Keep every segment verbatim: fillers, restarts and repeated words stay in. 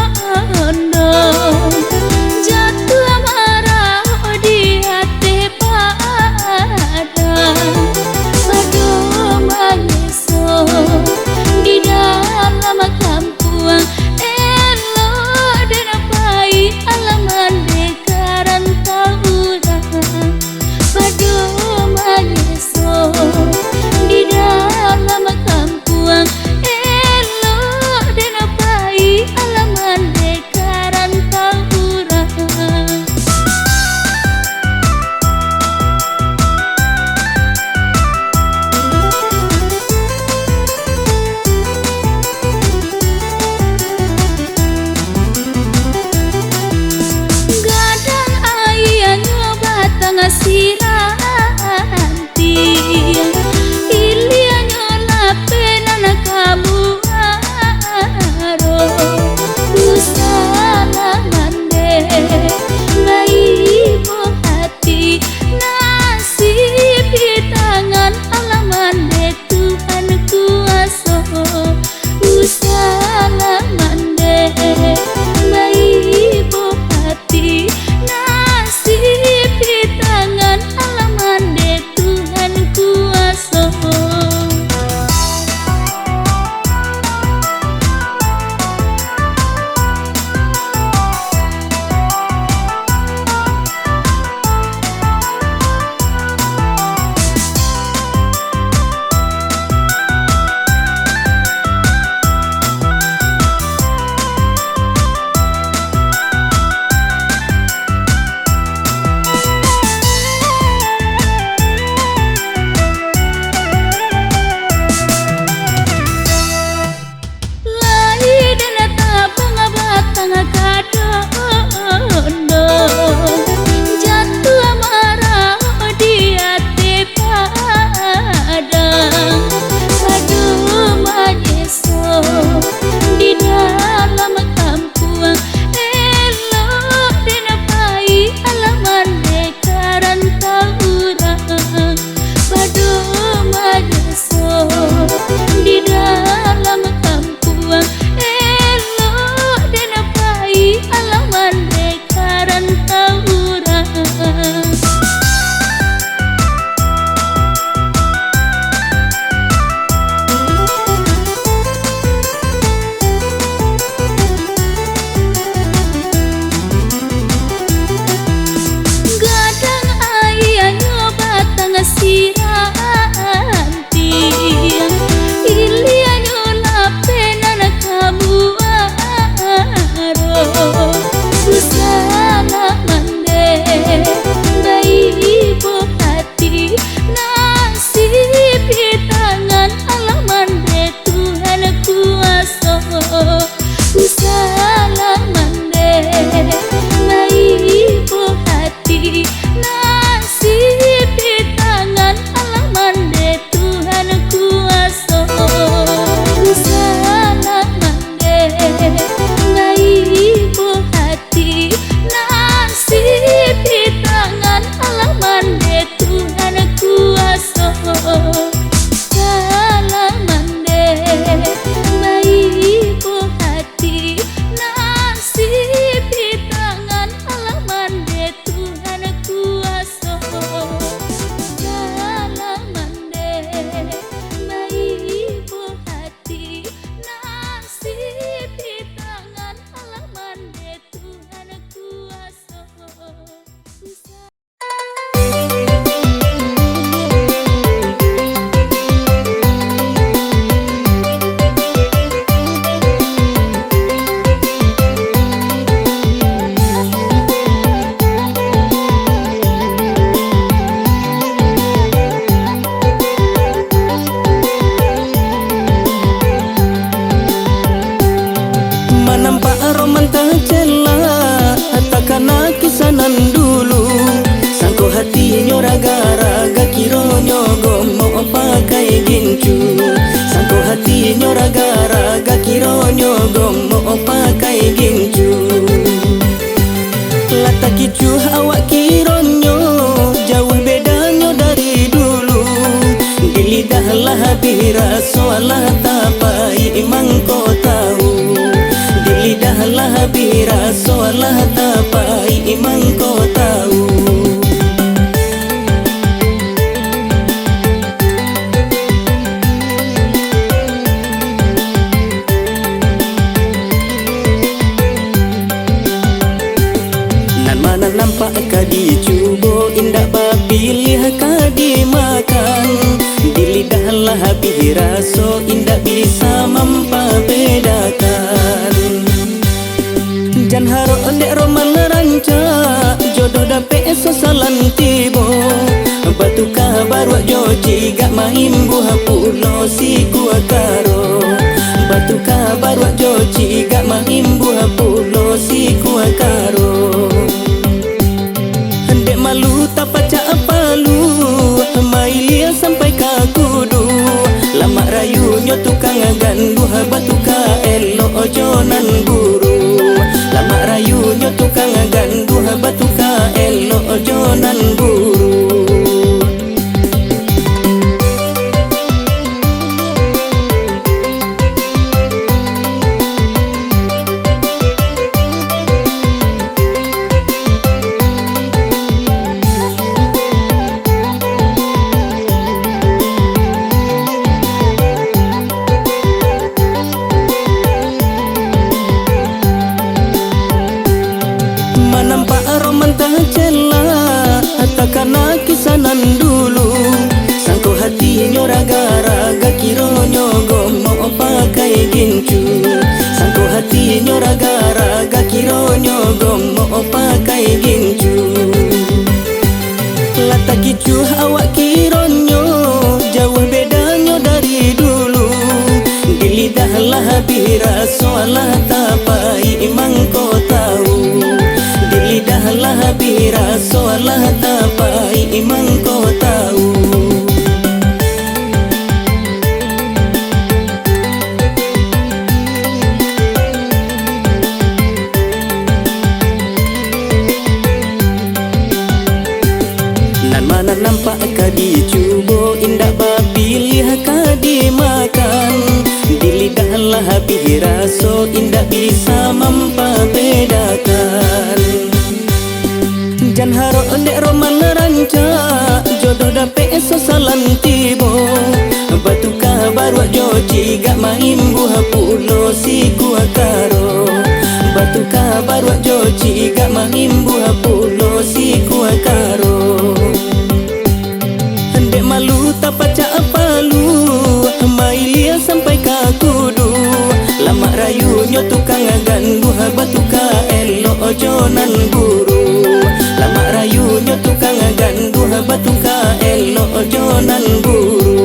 Kadondong jatuah marauk di ateh padang. Pado manyeso di dalam kampuang, elok den pai alah mandeh ka rantau urang. Pado manyeso di dalam kampuang, elok den pai alah mandeh ka rantau urang. Gadang aianyo batang sirantiang, ilianyo lapeh nan ka muaro. Usah lah mandeh, baibo ati, nasib di tangan Allah mandeh Tuhan kuaso. Usah lah mandeh, baibo ati, nasib di tangan Allah mandeh Tuhan kuaso. Lai den tabang batang kadondong, jatuah marauk di ateh padang. Pado manyeso di dalam kampuang, elok den pai alah mandeh ka rantau urang. Pado manyeso di dalam kampuang, elok den pai alah mandeh ka rantau urang. Gadang aianyo batang sirantiang, ilianyo lapeh nan ka muaro. Usah lah mandeh, baibo ati, nasib di tangan Allah mandeh Tuhan kuaso. Usah lah mandeh, baibo ati, nasib di tangan Allah mandeh Tuhan kuaso. Usah lah mandeh, baibo ati, nasib di tangan Allah mandeh Tuhan kuaso. Salah mandeh, baibo ati, nasib di tangan Allah mandeh Tuhan kuaso. Salah mandeh, baibo ati, nasib di tangan Allah mandeh Tuhan kuaso. Manampak roman tacela, takana kisah nan dulu. Sangko hatinyo raga-raga, kironyo gomok pakai gincu. Sangko hatinyo raga-raga, kironyo gomok pakai gincu. Lah takicuah awak kironyo, jauah bedanyo dari dulu. Di lidah lah habih raso, alah tapaik mangko tahu. Soalah tapaik mangko tahu. Nan ma nan nampak ka dicubo, indak bapiliah ka dimakan. Di lidah lah abih raso, indak bisa mampabedakan. Jan harok dek roman rancak, jodoh dapek sasalan tibo. Batuka baruak jo cigak, maimbuah pulo sikua karo. Batuka baruak jo cigak, maimbuah pulo sikua karo. Dek malu tapacak palu, mailia sampai ka kudu. Lamak rayunyo tukang ganduah, batuka elok jo nan buru. Lamak rayunyo tukang ganduah, batuka elok jo nan buru. Manampak roman tacela, takana kisah nan dulu. Sangko hatinyo raga-raga, kironyo gomok pakai gincu. Sangko hatinyo raga-raga, kironyo gomok pakai gincu. Lah takicuah awak kironyo, jauah bedanyo dari dulu. Di lidah lah abih raso, lah tapaik mangko tahu. Di lidah lah abih raso, lah tapaik mangko tahu. Nan ma nan nampak ka dicubo, indak bapiliah ka dimakan. Di lidah lah abih raso, indak bisa mampabedakan. Jan harok dek roman rancak, jodoh dapek sasalan tibo. Batuka baruak jo cigak, maimbuah pulo sikua karo. Batuka baruak jo cigak, maimbuah pulo sikua karo. Dek malu tapacak palu, mailia sampai ka kudu. Lamak rayunyo tukang ganduah, batuka elok jo nan buru. Lamak rayunyo tukang ganduah, batuka elok jo nan buru.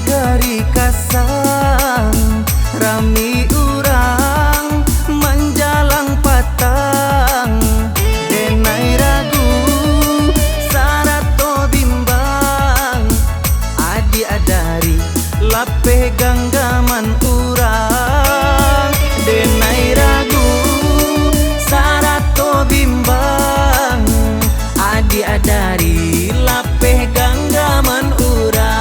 Gari kasang, rami urang manjalang patang. Denai ragu, sarato bimbang, adiak dari lapeh ganggaman urang. Denai ragu, sarato bimbang, adiak dari lapeh ganggaman urang.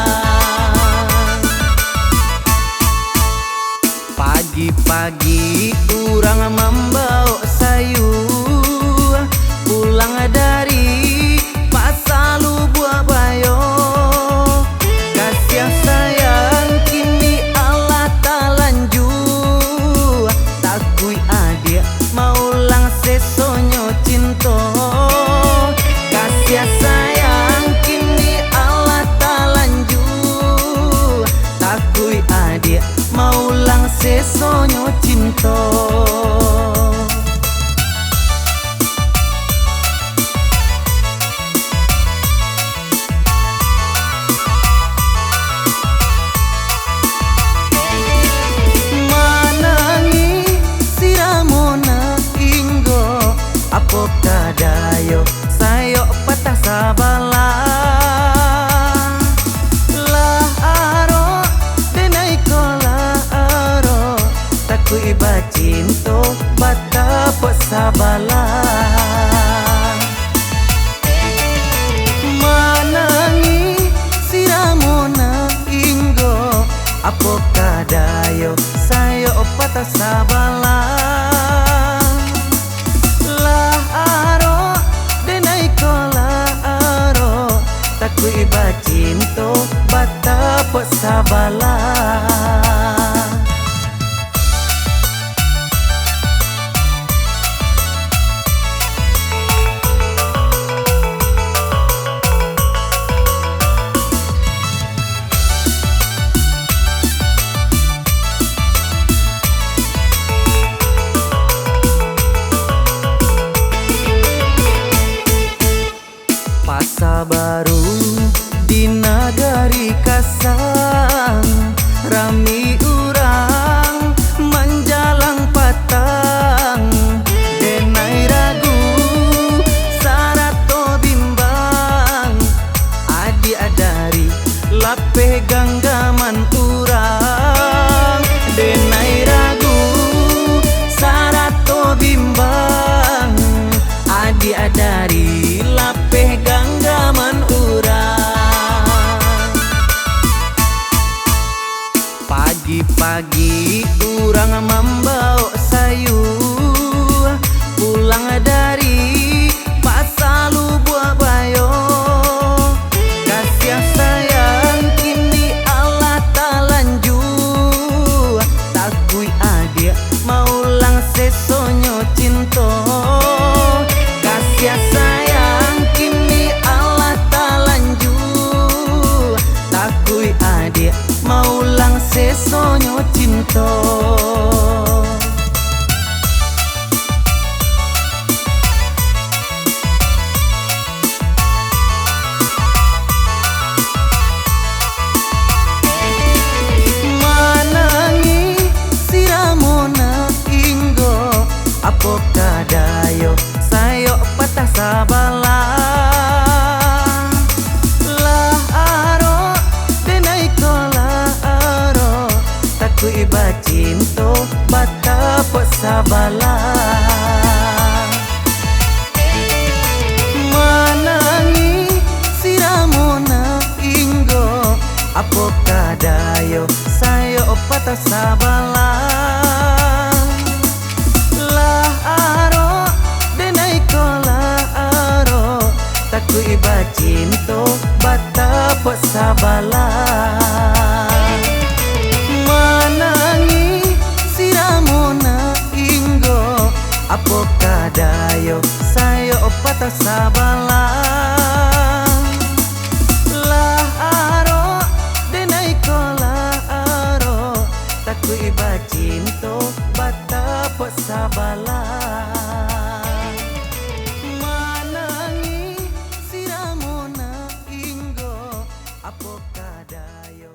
Pagi-pagi urang mambawok sayua, pulang dari pasa Lubuak Bayo. Kasiah sayang kini alah talanjua, takuik adiak maulang sesonyo cinto. Kasiah sayang kini alah talanjua, takuik adiak maulang sesonyo cinto. Manangih si Ramona inggo, apo ka Dayo sayok patah sabalah. Lah arok, denai ko lah arok, takuik bacinto batapok sabalah. Manangih si Ramona inggo, apo ka Dayo sayok patah sabalah. Lah arok, denai ko lah arok, takuik bacinto batapok sabalah. Pasa Baru di nagari kasang, rami urang manjalang patang. Denai ragu, sarato bimbang, adiak dari lapeh ganggaman urang. Denai ragu, sarato bimbang, adiak dari lapeh ganggaman urang. Pagi-pagi urang mambawok sayua, pulang dari pasa Lubuak Bayo. Kasiah sayang kini alah talanjua, takuik adiak maulang sesonyo cinto. Kasiah sayang kini alah talanjua, takuik adiak maulang sesonyo cinto. Manangih si Ramona inggo, apo ka Dayo sayok patah sabalah. Lah arok, denai ko lah arok, takuik bacinto batapok sabalah. Manangih si Ramona inggo, apo ka Dayo sayok patah sabalah. Lah arok, denai ko lah arok, takuik bacinto batapok sabalah. Manangih si Ramona inggo, apo ka Dayo sayok patah sabalah. Lah arok, denai ko lah arok, takuik bacinto batapok sabalah. Manangih si Ramona inggo, apo ka Dayo.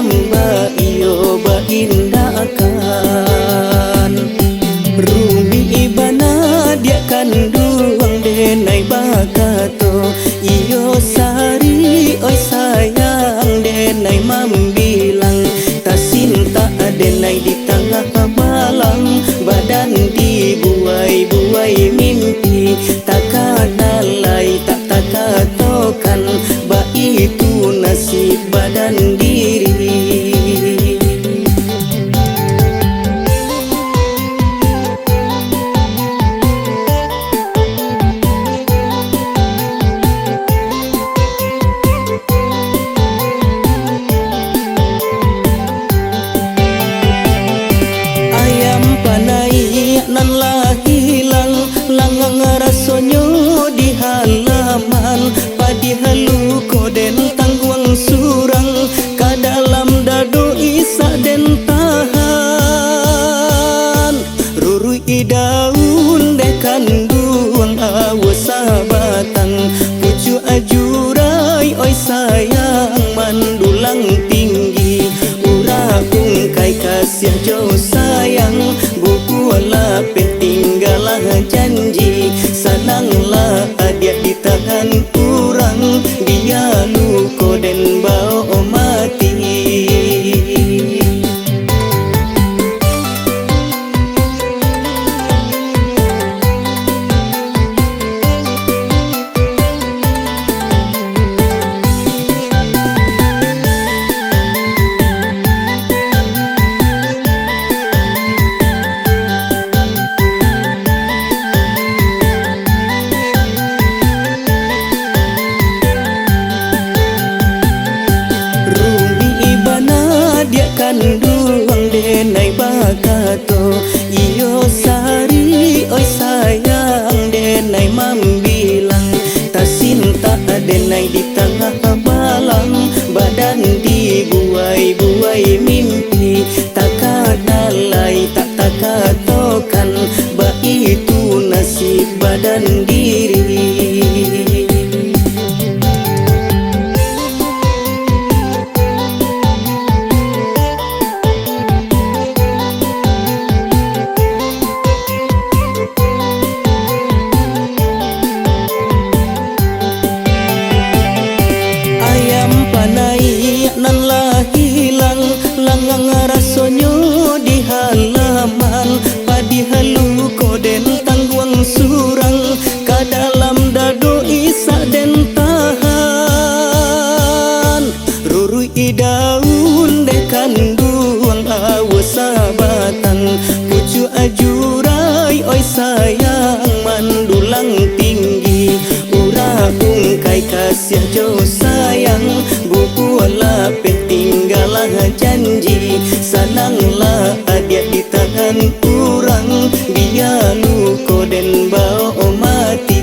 Baiyo baindakan. Rumik bana diak kanduang denai bakato, iyo sari oi sayang denai mambilang. Tasintak denai di tangah malam, badan dibuai-buai mimpi. Takana lai tak takatokan, baitu nasib badan diri. Ayam panaiak nan lah hilang, langang rasonyo di halaman. Padiah luko den tangguang surang, ka dalam dado isak den tahan. Ruruik daun deh kanduang awo sabatang, pucuak jurai oi sayang mandulang tinggi. Urang ungkai kasiah jo sayang, bubuak lapeh tinggalah janji. Sananglah adiak di tangan urang, bia luko den bao mati. Rumik bana diak kanduang denai bakato, iyo sari oi sayang denai mambilang. Tasintak denai di tangah malam, badan dibuai-buai mimpi. Takana lai tak takatokan, baitu nasib badan diri. Ayam panaiak nan lah hilang, langang rasonyo di halaman. Padiah luko den tangguang surang, ka dalam dado isak den tahan. Ruruik daun deh kanduang awo sabatang, pucuak jurai oi sayang mandulang tinggi. Urang ungkai kasiah jo sayang, bubuak lapeh tinggalah janji. Sananglah adiak di tangan urang, bia luko den bao mati.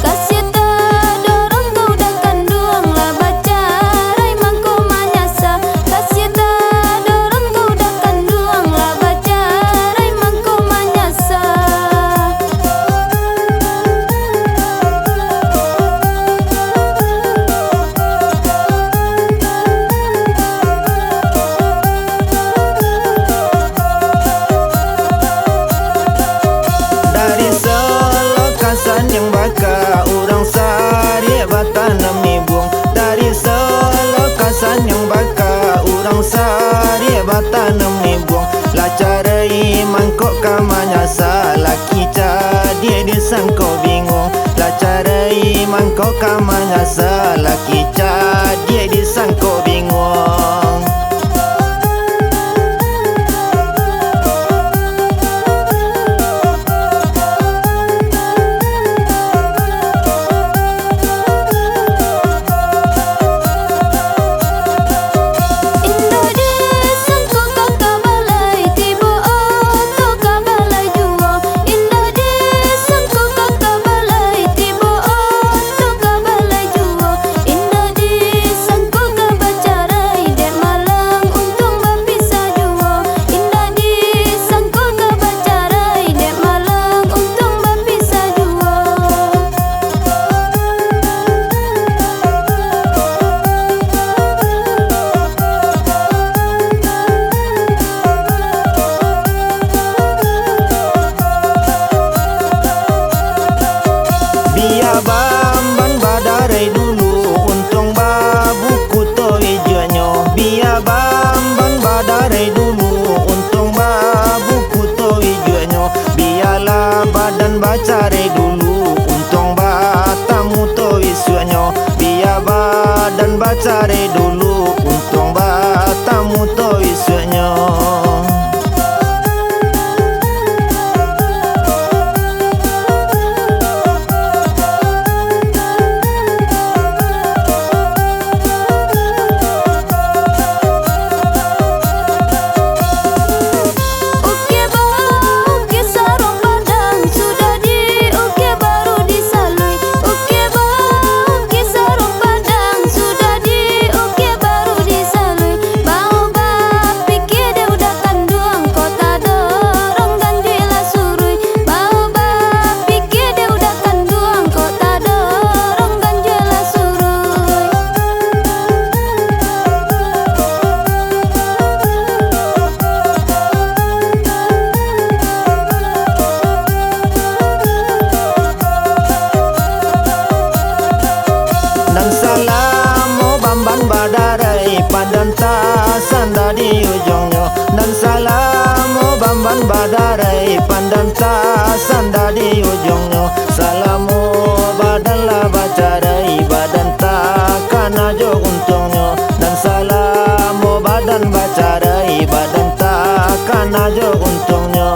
Kasiah tadorong ka udah kanduang, lah bacarai mangko manyasa. Kasiah tadorong ka udah kanduang, lah bacarai mangko manyasa. Dari Solo ka Saniang baka, urang Sariak batanam ibuang. Dari Solo ka Saniang baka, urang Sariak batanam ibuang. Lah carai mangko ka manyasa, lah Sangko bingung, lah carai mangko ka manyasa, laki cadiak disangko bingung. Indak disangko ka kabalai, tibo oto kabalai juo. Indak disangko ka kabalai, tibo oto kabalai juo. Indak disangko ka bacarai, dek malang untuang bapisah juo. Indak disangko ka bacarai, dek malang untuang bapisah juo. Bia bamban badarai dulu, untuang babuku to ijuaknyo. Bia bamban badarai dulu, untuang babuku to ijuaknyo. Bialah badan bacarai dulu, untuang batamu to isuaknyo. Bia badan bacarai dulu, untuang batamu to isuaknyo. Ukia baukia sarong padang, sudah diukia baru disalui. Ukia baukia sarong padang, sudah diukia baru disalui. Bao bapikia dek uda kanduang, kok tadorong ganjua lah surui. Bao bapikia dek uda kanduang, kok tadorong ganjua lah surui. Nan salamo bamban badarai, pandan tasanda di ujuangnyo. Nan salamo bamban badarai, pandan tasanda di ujuangnyo. Salamo badan lah bacarai, badan takana jo untuangnyo. Nan salamo badan bacarai, badan takana jo untuangnyo.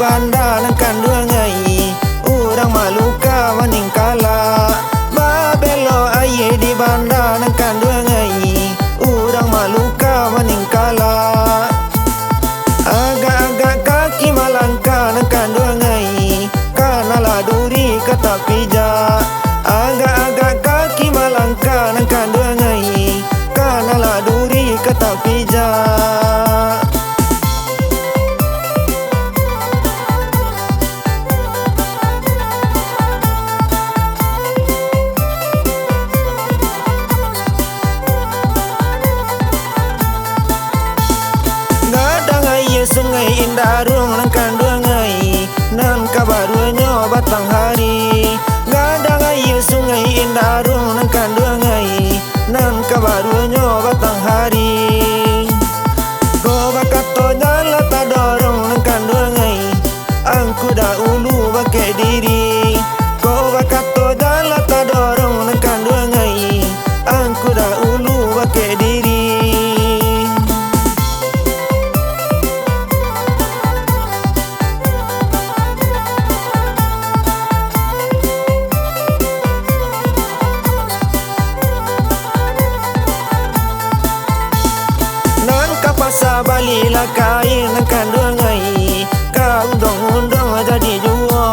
Banda nan kanduang ai, urang maluka maningkala. Babelok aia di banda nan kanduang ai, urang maluka maningkala. Agak-agak kaki malangkah nan kanduang ai, kanalah duri ka tapijak. Agak-agak kaki malangkah nan kanduang ai, kanalah duri ka tapijak. Gadang aia Sungai Indaruang nan kanduang ai, nan kabaruanyo Batang Hari. Gadang aia Sungai Indaruang nan kanduang ai, nan kabaruanyo Batang Hari. Kok bakato jan lah tadorong nan kanduang ai, angku dahulu bakeh diri. Kok bakato jan lah tadorong nan kanduang ai, angku dahulu bakeh diri. Nan ka pasa balilah kain nan kanduang ai, ka unduang-unduang jadi juo.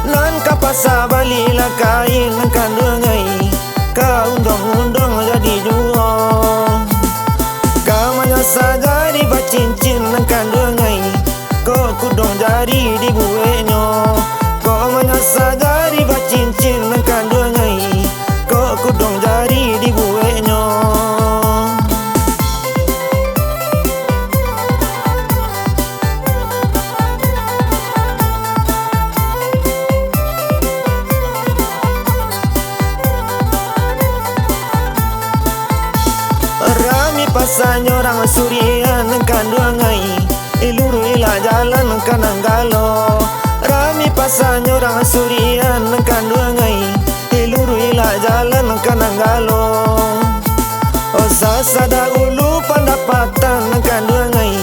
Nan ka pasa balilah kain nan kanduang ai, ka unduang-unduang jadi juo. Ka manyasa jadi bacincin nan kanduang ai, kok kuduang jari dibueknyo. Kok manyasa jadi bacincin nan kanduang ai, kok kuduang jari dibueknyo. Rami pasanyo urang Surian nan kanduang ai, iluruilah jalan ka Nanggalo. Rami pasanyo urang Surian nan kanduang ai, iluruilah jalan ka Nanggalo. Oh, sasadak ulu pandapatan nan kanduang ai,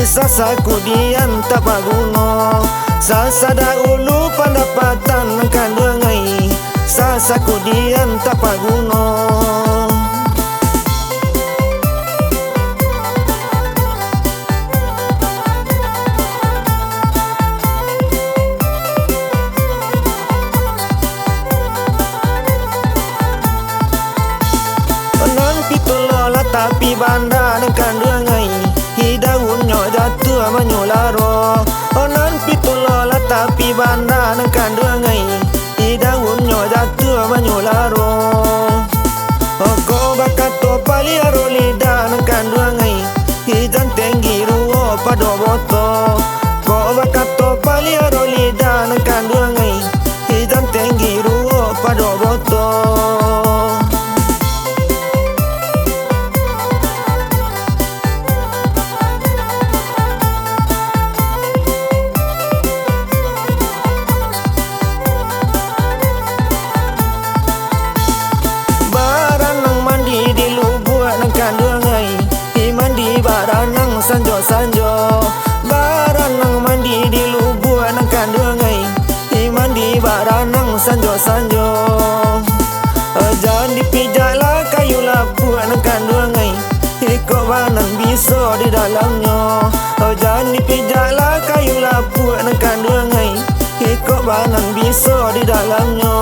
sasakudian tak paguno. Sasadak ulu pandapatan nan kanduang ai, sasakudian tak paguno. Nan pitulo lah tapi banda nan kanduang ai, hi daunnyo jatuah manyularo. Oh, nan pitulo lah tapi banda nan kanduang ai, hi daunnyo jatuah manyularo. Oh, kok bakato paliaro lidah nan kanduang ai, hi jan tenggi ruo pado boto. Kok bakato paliaro lidah nan kanduang ai, hi jan tenggi ruo pado boto. Baranang mandi di lubuak nan kanduang ai, hi mandi baranang sanjo-sanjo. Baranang mandi di lubuak nan kanduang ai, hi mandi baranang sanjo-sanjo. Jan dipijaklah kayu lapuak nan kanduang ai, iko banan biso di dalamnyo. Jan dipijaklah kayu lapuak nan kanduang ai, iko banan biso di dalamnyo.